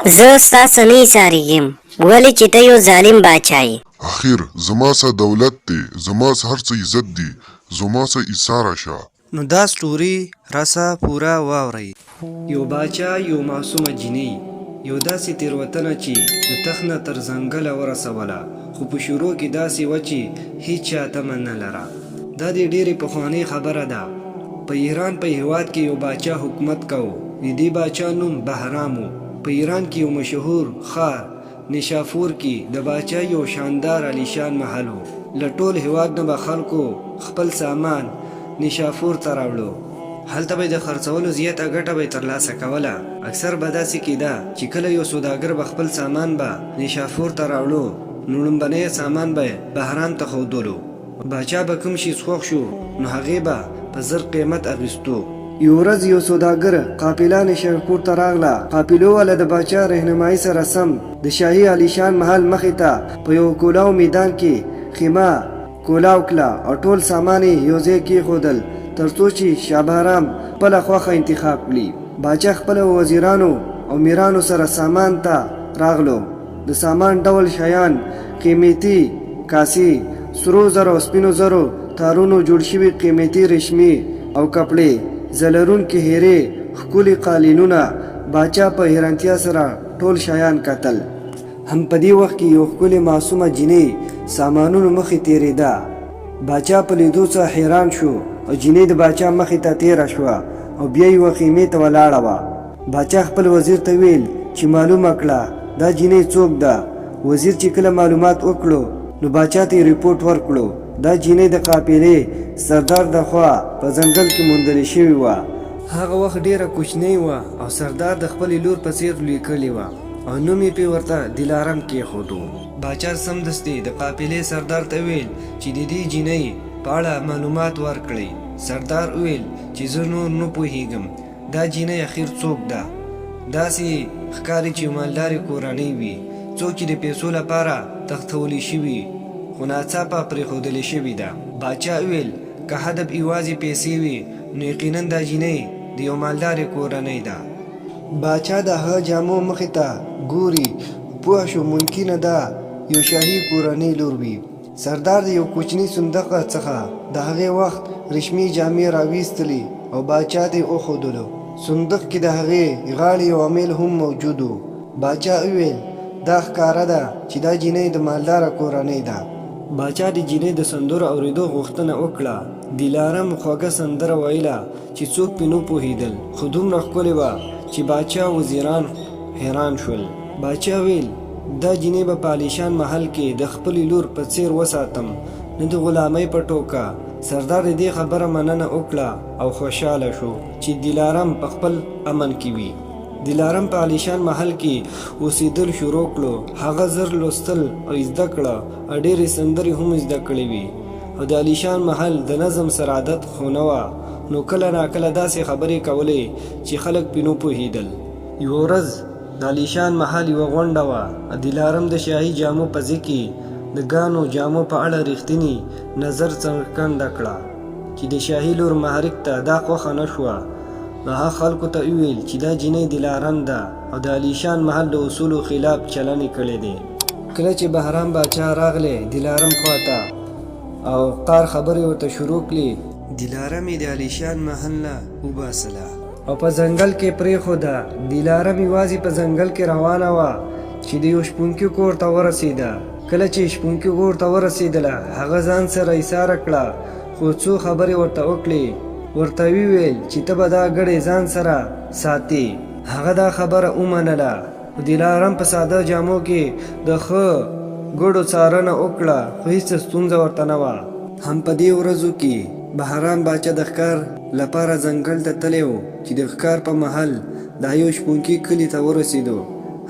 زه ستا څه نه ایسارېږم، ولې چې ته یو ظالم باچا یې. اخر زما څه دولت دی، زما هر څه عزت دی، زما څه ایساره شه. نو دا سټوري راسه پوره واورئ. یو باچا یو معصومه جینۍ یو داسې تیروتنه چې د تخت نه تر ځنګله ورسوله خو په شروع کې داسې وه چې هیچا تمه نه لره. دا د ډیرې پخوانۍ خبره ده په ایران په هیواد کې یو باچا حکومت کاوه د دې باچا نوم بهرام و په ایران کې یو مشهور ښار نیشافور کې د باچا یو شاندار عالیشان محل و. له ټول هېواد نه به خلکو خپل سامان نیشافور ته راوړو. هلته به یې د خرڅولو زیاته ګټه به یې ترلاسه کوله. اکثر به داسې کېده چې کله یو سوداګر به خپل سامان به نیشافور ته راوړو نو ړومبنی سامان به یې بهرام ته ښودلو. باچا به کوم شیز خوښ شو نو هغې به په زر قیمت اخیستو. یو ورځ یو سوداګر قافله نیشاپور ته راغله. قافلو واله د باچا رهنمایي سره سم د شاهي عالیشان محل مخې ته په یوه کولاو میدان کې خیمه کولاو کړه او ټول سامان یې یو ځای کیښودل تر څو چې شاه بهرام خپله خوښه انتخاب کړي. باچا خپلو وزیرانو او میرانو سره سامان ته راغلو. د سامان ډول شیان، قیمتي کاسې، سرو زرو او سپینو زرو تارونو جوړ شوي قیمتي ریشمي او کپړې، ځلرونکې هیرې، ښکلي قالینونه، باچا په حیرانتیا سره ټول شیان کتل. هم په دې وخت کې یوه ښکلې معصومه جینۍ سامانونو مخې تیریده. باچا په لیدو څه حیران شو او جینۍ د باچا مخې ته تیره شوه او بیا یوه خیمې ته ولاړه وه. باچا خپل وزیر ته ویل چې معلومه کړه دا جینۍ څوک ده؟ وزیر چې کله معلومات وکړو نو باچا ته یې رپوټ ورکړو دا جینۍ د قافلې سردار د خوا په ځنګل کې موندلې شوې وه. هغه وخت ډیره کوچنۍ وه او سردار د خپلې لور په څیر لوی کړې وه او نوم یې پې ورته دلارم کیښودو. باچا سمدستي د قافلې سردار ته وویل چې د دې جینۍ په اړه معلومات ورکړئ. سردار وویل چې زه نور نه پوهیږم دا جینۍ اخیر څوک ده؟ داسې ښکاري چې مالدارې کورنۍ وي، څوک چې د پیسو لپاره تښتولې شوي، خو ناڅاپه پرېښودلې شوې ده. باچا وویل، که هدف یوازې پیسې وي، نو یقینا دا جینۍ د یو مالدارې کورنۍ ده. باچا د هغه جامو مخې ته ګوري، پوه شو ممکنه ده یو شاهي کورنۍ لور وي. سردار د یو کوچني صندوق څخه د هغې وخت ریشمي جامې راویستلې او باچا ته یې وښودلو. صندوق کې د هغې غاړې یو امیل هم موجود و. باچا وویل، دا ښکاره ده چې دا جینۍ د مالداره کورنۍ ده. باچا د جینۍ د سندرو اورېدو غوښتنه وکړه. دلارم خوږه سندره ویله چې څوک پرې نه پوهېدل، خو دومره ښکلې وه چې باچا او وزیران حیران شول. باچا ویل، دا جینۍ به په عالیشان محل کې د خپلې لور په څېر وساتم، نه د غلامۍ په ټوکه. سردار د دې خبره مننه وکړه او خوشاله شو چې دلارم په خپل امن کې وي. دلارم په عالیشان محل کې اوسېدل شروع کړو. هغه زر لوستل او زده کړه او ډېرې سندرې هم زده کړې وې او د عالیشان محل د نظم سره عادت خو نه وه، نو کله ناکله داسې خبرې کولې چې خلک پرې نه پوهېدل. یوه ورځ د علیشان محل یوه غونډه وه. دلارم د شاهي جامو په ځای کې د ګانو جامو په اړه رښتیني نظر څرګنده کړه چې د شاهي لور محرک ته دا خوښه نه شوه نو هغه خلکو ته وویل چې دا جینۍ دلارم ده او د علیشان محل د اصولو خلاف چلن یې کړی دی. کله چې بهرام باچا راغلی دلارم خواته او قار خبرې ورته شروع کړې. دلارم یې د علیشان محل نه وباسله. او په ځنګل کې پرېښوده. دلارم یوازې په ځنګل کې روانه وه چې د یو شپونکي کور ته ورسېده. کله چې شپونکي کور ته ورسېدله، هغه ځان سره ایساره کړه، خو څو خبرې ورته وکړې. ورته ویې ویل چې ته به دا ګړی ځان سره ساتې. هغه دا خبره ومنله. خو دلارم په ساده جامو کې د ښه ګړو څارنه وکړه، خو هیڅ ستونزه ورته نه وه. هم په دې ورځو کې بهرام باچا د ښکار لپاره ځنګل ته تللی و چې د ښکار په مهال د یو شپونکي کلي ته ورسېدو.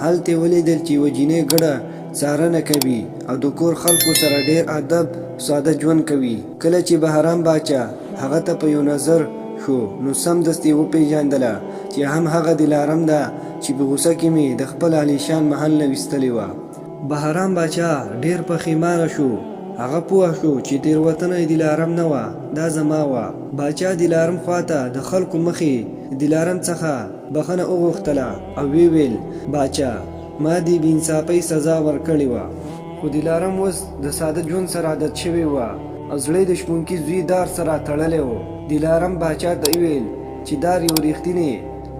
هلته یې ولیدل چې یوه جینۍ ګړه څارنه کوي او د کور خلکو سره ډېر ادب او ساده ژوند کوي. کله چې بهرام باچا هغه ته په یو نظر شو نو سمدستي یې وپېژندله چې هم هغه دلارم ده چې په غوسه کې مې د خپل عالیشان محل نه ویستلې وه. بهرام باچا ډېر پښېمانه شو. هغه پوه شو چې تېروتنه یې دلارم نه وه، دا زما وه. باچا دلارم خواته د خلکو مخې د دلارم څخه بخښنه وغوښتله او ویې ویل، باچا! ما دې بې انصافۍ سزا ورکړې وه. خو دلارم اوس د ساده ژوند سره عادت شوې وه او زړه یې د شپونکي زوی دار سره تړلی و. دلارم باچا ته وویل چې دار یو ریښتینی،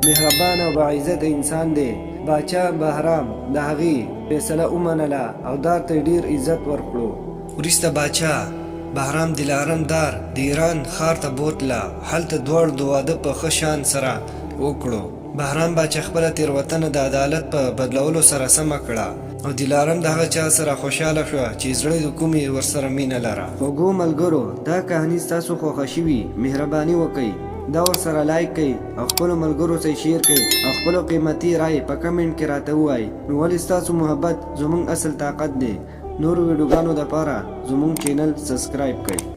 مهربانه او باعزته انسان دی. باچا بهرام د هغې فیصله ومنله او دار ته یې ډیر عزت ورکړو. وروسته باچا بهرام دلارم دار د ایران ښار ته بوتله، هلته دواړو د واده په ښه شان سره وکړو. بهرام باچا خپله تیروتنه د عدالت په بدلولو سره سمه کړه او دلارم د هغه چا سره خوشحاله شوه چې زړه د کومې ورسره مینه لره. خوږو ملګرو دا کهانی ستاسو خوښه شوي مهرباني وکړئ دا ورسره لایک کړئ او خپلو ملګرو سره شیر کړئ او خپلو قیمتي رای په کمنټ کې راته ووایئ نو ولې ستاسو محبت زمونږ اصل طاقت دی نورو ویډیوګانو دپاره زمونږ چینل سبسکرایب کړئ.